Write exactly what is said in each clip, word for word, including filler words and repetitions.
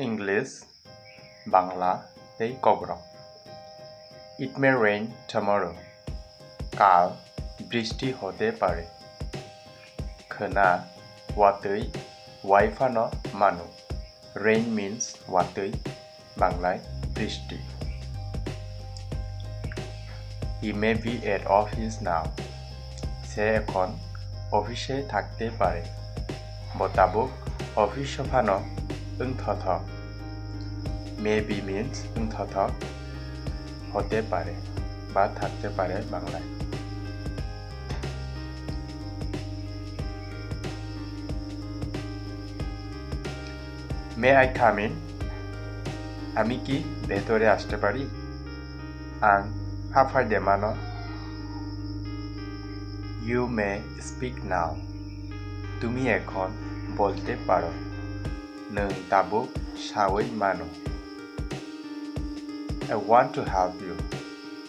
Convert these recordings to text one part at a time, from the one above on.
English, Bangla tei Kokborok. It may rain tomorrow. Kal bristi hote pare. Khwna watwi waiphano mano. Rain means watwi, Banglai bristi. He may be at office now. Se ekhon office-e thakte pare. Bo tabuk office-o phano wngthothok. Maybe means wngthothok, hote pare ba thakte pare Banglai. May I come in? আমি কি ভেতরে আসতে পারি? Ang haphai de mano? You may speak now. তুমি এখন বলতে পারো। Nwng tabuk sawi mano. I want to help you.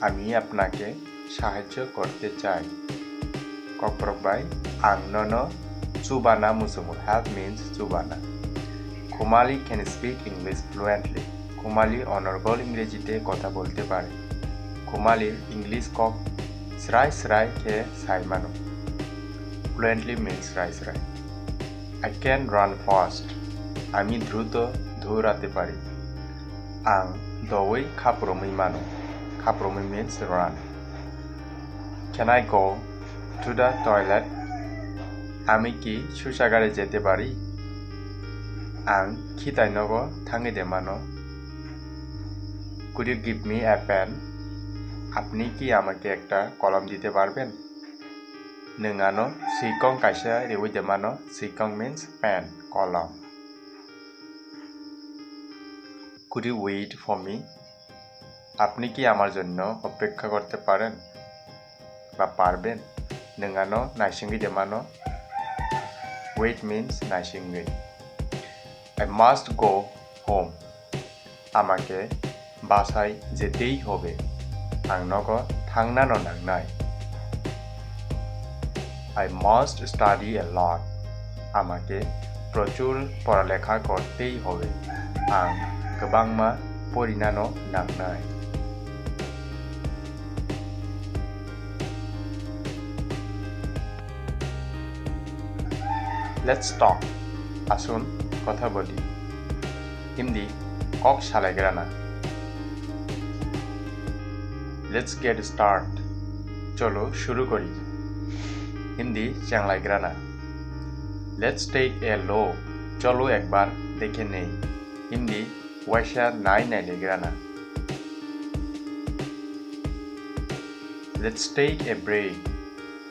আমি আপনাকে সাহায্য করতে চাই। Kokborok bai, ang nono chubana muchungo. Help means chubana. Khumali can speak English fluently. Khumali onorgol Ingrejite kotha bolte pare. Khumalir English kok srai srai khe sai mano. Fluently means srai srai. I can run fast. আমি দ্রুত দৌড়াতে পারি। Ang dowi khaprumwi mano. Khaprumwi means run. Can I go to the toilet? আমি কি শৌচাগারে যেতে পারি? Ang khitai nogo thangwi de mano. Could you give me a pen? আপনি কি আমাকে একটা কলম দিতে পারবেন? Nwng ano swikong kaisa riwi de mano. Swikong means pen, kolom. Could you wait for me? আপনি কি আমার জন্য অপেক্ষা করতে পারেন বা পারবেন? Nwng ano naisingwi de mano. Wait means naisingwi. I must go home. আমাকে বাসায় যেতেই হবে। Ang nogo thangnano nangnai. I must study a lot. আমাকে প্রচুর পড়ালেখা করতেই হবে। Ang kwbangma porinano nangnai. Let's talk. Asun kotha boli. Hindi, kok salaigrana. Let's get start. Cholo shuru kori. Hindi, chenglaigrana. Let's take a look. Cholo ekbar dekhe nei. Hindi, waisa nai nai legrana. Let's take a break.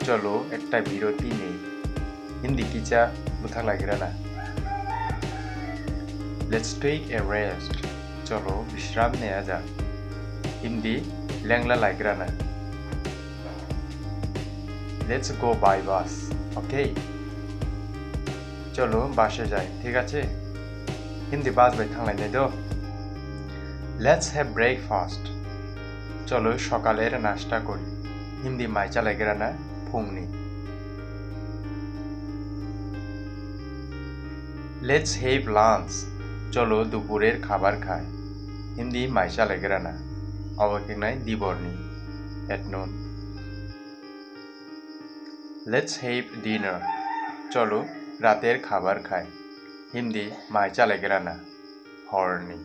Cholo ekta biroti nei. Hindi, kicha bwthak laigrana. Let's take a rest. Cholo bishram neya jak. Hindi, lengla laigrana. Let's go by bus. Okay. Cholo bus-e jai, thik ache? Hindi, bus bai thanglainai do. Let's have breakfast. Cholo sokaler nasta kori. Hindi, mai chalaigrana phungni. Let's have lunch. Cholo dupurer khabar khai. Hindi, mai chalaigrana. Obo khe wngnai diborni, at noon. Let's have dinner. Cholo rater khabar khai. Hindi, mai chalaigrana. Horni.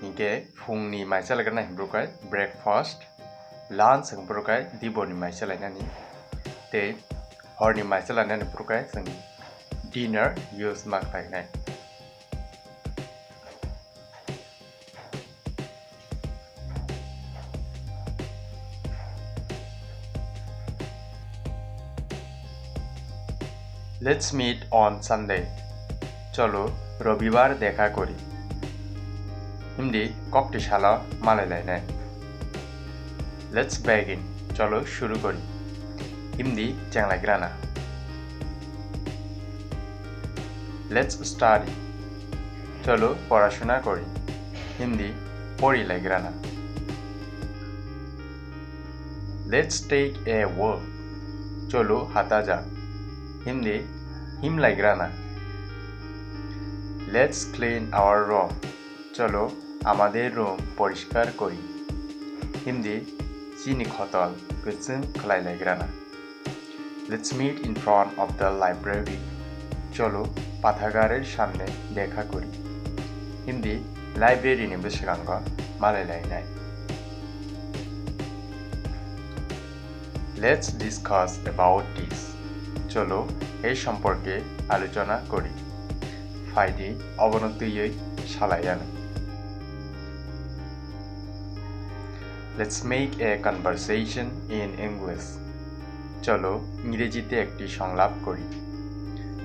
Hinkhe phungni mai chalaigrana hwnwi bwrwkhe breakfast, lunch hwnwi bwrwkhe diborni mai chalainani. Tei horni mai chalainani bwrwkhe chwng dinner use ma khlainai. Let's meet on Sunday. Cholo robibar dekha kori. Hindi, kokti salo malai lainai. Let's begin. Cholo shuru kori. Hindi, chenglaigrana. Let's study. Cholo porashona kori. Hindi, pori laigrana. Let's take a walk. Cholo hata jak. Hindi, him laigrana. Let's clean our room. চলো আমাদের রুম পরিষ্কার করি। Hindi, chini khotol kwchwng khlai laigrana. Let's meet in front of the library. চলো পাঠাগারের সামনে দেখা করি। Hindi, library ni bwskango malai lainai. Let's discuss about this. চলো এই সম্পর্কে আলোচনা করি। Phaidi, obono twiwi salai ano. Let's make a conversation in English. চলো ইংরেজিতে একটি সংলাপ করি।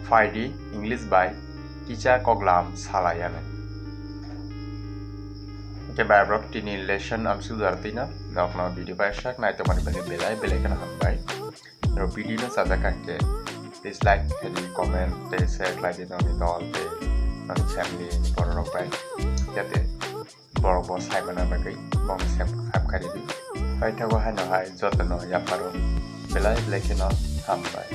Phaidi, English bai kisa koklam salai ano. Hwnkhe bai borok tini lesson amsuk jora twino nokno video bai sak nai tongmani bagwi belai belai kheno hambai. Norok video no chajak kha khe please like khaidi, comment tei share khlaidi nokni dol tei nokni family ni borok rok bai, jate borok bo sai mana bagwi bongni subscribe khaidi. Paithago haino hai jotono yapharo belai belai kheno hambai.